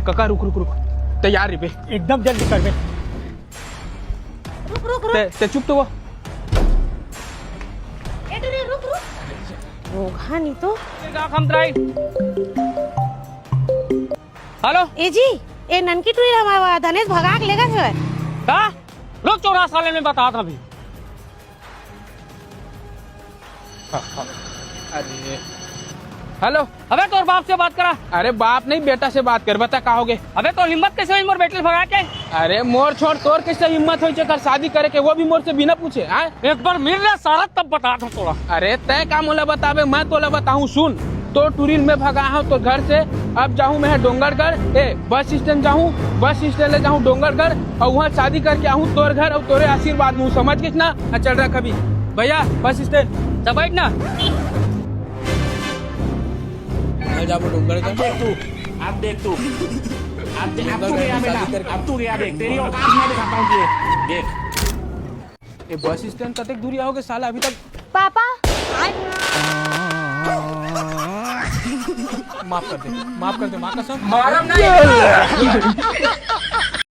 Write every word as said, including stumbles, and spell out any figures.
कका, रुक, रुक, रुक। तैयार रहिबे। एकदम जल्दी करबे। रुक, रुक, रुक। ते, ते चुप तो वो। ए, टुरी, रुक, रुक। रोगहा नहीं तो। का खमतराई? हेलो। ए जी, ए ननकी टुरी ला हमर धनेश भगा के लेगत हवय। का? लो चौरा साले में बतात हँव अभी। अरे। हेलो। अबे तोर बाप से बात करा। अरे बाप नहीं, बेटा से बात कर, बता का होगे। अबे तोर हिम्मत कइसे होइस मोर बेटी ल भगा के? अरे मोर छोड़, तोर कइसे हिम्मत होइस एकर शादी करे के, वो भी मोर से बिना पूछे, हाँ? एक बार मिल ले साला, तब बतात हँव तोला। अरे तैं का मोला बताबे, मैं तोला बताहूँ, सुन। तोर टुरी ल मैं भगाहूँ तोर घर से, अब जाहूँ मैं डोंगरगढ़, ए, बस स्टैंड जाहूँ, बस स्टैंड ले जाहूँ डोंगरगढ़, अउ उहाँ शादी करके आहूँ तोर घर, अउ तोरे आशीर्वाद में, समझ गेस ना? हाँ, चल रख अभी। भैया, बस स्टैंड। सब बैठ ना। मैं जाबो डोंगरगढ़। अब देख तू, अब देख तू, अब दे-, अब तू डोंगरगढ़ गया में बेटा, शादी करके। अब तू गया, देख, तेरी औकात मैं दिखाता हूँ तुझे, देख। ए, बस स्टैंड कतेक दूरिहा होगे साला अभी तक? पापा। माफ कर दे, माफ कर दे, माँ कसम। मारम नहीं।